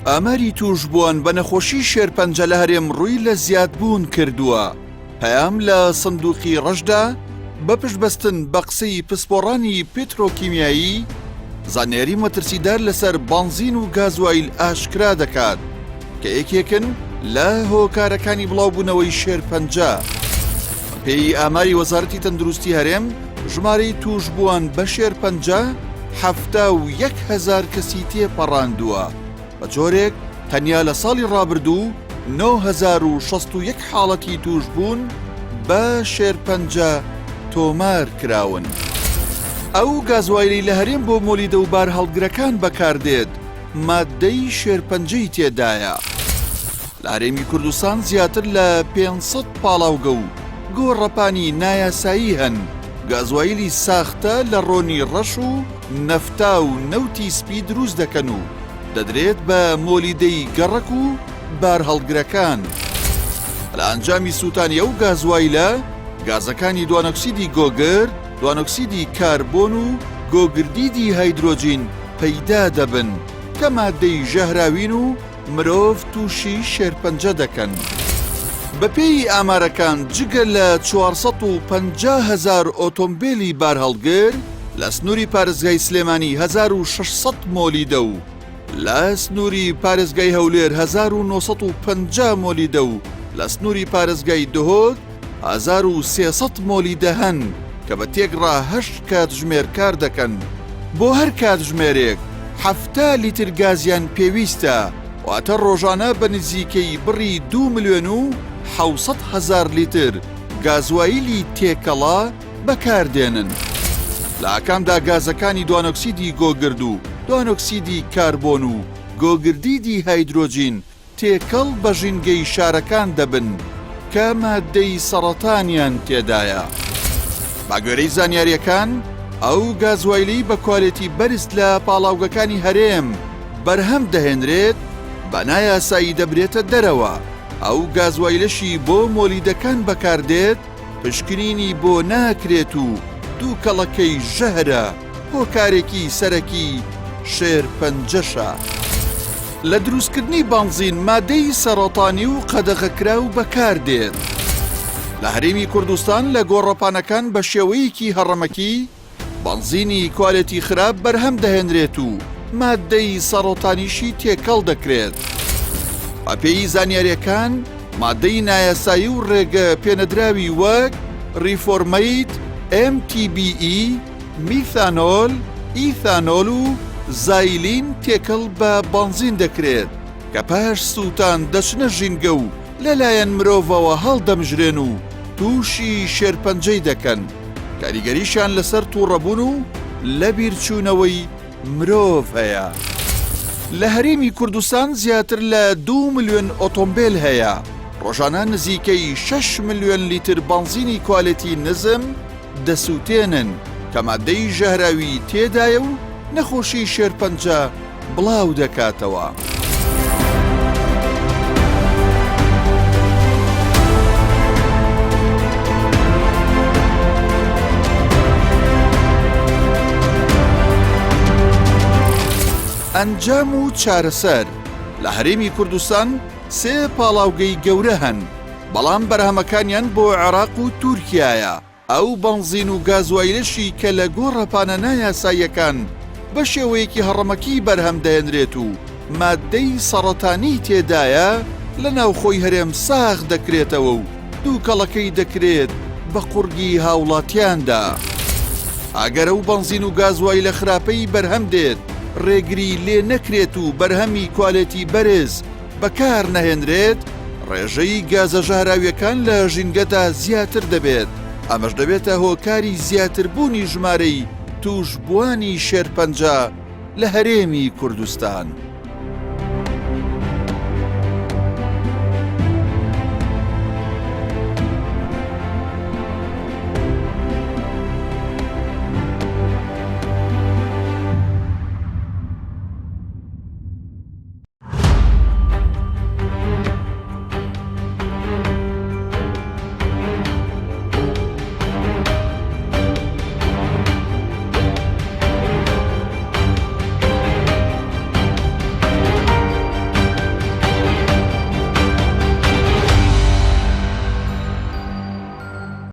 ئاماری تووشبووان بە نەخۆشی شێرپەنجە لە هەرێم ڕووی لە زیادبوون کردووە. پەیام لە سندوقی ڕەشدا بە پشتبەستن بە قسەی پسپۆڕانی پترۆکیمیایی زانیاری مەترسیدار لەسەر بانزین و گازوایل ئاشکرا دەکات کە یەکێکن لە هۆکارەکانی بڵاوبوونەوەی شێرپەنجە. پێی ئاماری وەزارەتی تەندروستی هەرێم ژمارەی تووشبووان بە شێرپەنجە 71 هەزار کەسی تێپەڕاندووە. بە جۆرێک تەنیا لە ساڵی ڕابردوو 9061 حاڵەتی تووشبوون بە شێرپەنجە تۆمار کراون. ئەو گازوایلەی لە هەرێم بۆ مۆلیدە و بارهەڵگرەکان بەکاردێت ماددەی شێرپەنجەی تێدایە. لە هەرێمی کوردستان زیاتر لە 500 پاڵاوگە و گۆڕەپانی نایاسایی هەن گازوایلی ساختە لە ڕۆنی ڕەش و نەفتا و نەوتی سپی دروست دەکەن و دەدرێت بە مۆلیدەی گەڕەک و بارهەڵگرەکان. لە ئەنجامی سووتانی ئەو گازوایلە، گازەکانی دوانۆکسیدی گۆگرد، دوانۆکسیدی کاربۆن و گۆگردیدی هایدرۆجین پەیدا دەبن کە ماددەی ژەهراوین و مرۆڤ تووشی شێرپەنجە دەکەن. بەپێی ئامارەکان جگە لە 450 هەزار ئۆتۆمبێلی بارهەڵگر، لە سنووری پارێزگای سلێمانی 1600 مۆلیدە و لە سنووری پارێزگای هەولێر 1950 مۆلیدە و لە سنووری پارێزگای دهۆک 1300 مۆلیدە هەن کە بە تێکڕا هەشت کاتژمێر کار دەکەن، بۆ هەر کاتژمێرێک 70 لیتر گازیان پێویستە، واتە ڕۆژانە بە نزیکەی بڕی 2 ملیۆن و 700 هەزار لیتر گازوایلی تێکەڵە بەکاردێنن. لە ئاکامدا گازەکانی دوانۆکسیدی گۆگرد و دوانۆکسیدی کاربۆن و گۆگردیدی هایدرۆجین تێکەڵ بە ژینگەی شارەکان دەبن کە ماددەی سەڕەتانیان تێدایە. بەگوێرەی زانیارییەکان، ئەو گازوایلەی بە کوالێتی بەرز لە پاڵاوگەکانی هەرێم بەرهەم دەهێنرێت، بە نایاسایی دەبرێتە دەرەوە، ئەو گازوایلەشی بۆ مۆلیدەکان بەکاردێت، پشکنینی بۆ ناکرێت و دووکەڵەکەی ژەهرە، هۆکارێکی سەرەکی شێرپەنجەشە. لە دروستکردنی بەنزین مادەی سەڕەتانی و قەدەغەکراو بەکاردێت. لە هەرێمی کوردستان لە گۆڕەپانەکان بە شێوەیەکی هەڕەمەکی بەنزینی کوالێتی خراپ بەرهەم دەهێنرێت و ماددەی سەڕەتانیشی تێکەڵ دەکرێت. بەپێی زانیارییەکان ماددەی نایاسایی و ڕێگە پێنەدراوی وەک ڕیفۆرمەیت، MTBE، میثانۆل، ئیثانۆل و زایلین تێکەڵ بە بەنزین دەکرێت کە پاش سووتان دەچنە ژینگە و لەلایەن مرۆڤەوە هەڵدەمژرێن و تووشی شێرپەنجەی دەکەن. کاریگەریشیان لەسەر تووڕەبوون و لەبیرچوونەوەی مرۆڤ هەیە. لە هەرێمی کوردستان زیاتر لە دوو ملیۆن ئۆتۆمبێل هەیە، ڕۆژانە نزیکەی شەش ملیۆن لیتر بەنزینی کوالێتی نزم دەسووتێنن کە ماددەی ژەهراوی تێدایە و نەخۆشی شێرپەنجە بڵاو دەکاتەوە. ئەنجام و چارەسەر لە هەرێمی کوردستان سێ پاڵاوگەی گەورە هەن، بەڵام بەرهەمەکانیان بۆ عێراق و تورکیایە. ئەو بەنزین و گازوایلەشی کە لە گۆڕەپانە نایاساییەکان بە شێوەیەکی هەڕەمەکی بەرهەم دەهێنرێت و ماددەی سەڕەتانی تێدایە لە ناوخۆی هەرێم ساغ دەکرێتەوە و دووکەڵەکەی دەکرێت بە قوڕگی هاوڵاتیاندا. ئەگەر ئەو بەنزین و گازوایلە خراپەی بەرهەم دێت ڕێگری لێ نەکرێت و بەرهەمی کوالێتی بەرز بەکار نەهێنرێت، ڕێژەی گازە ژەهراویەکان لە ژینگەدا زیاتر دەبێت، ئەمەش دەبێتە هۆکاری زیاتربوونی ژمارەی تووشبووانی شێرپەنجە لە هەرێمی کوردستان.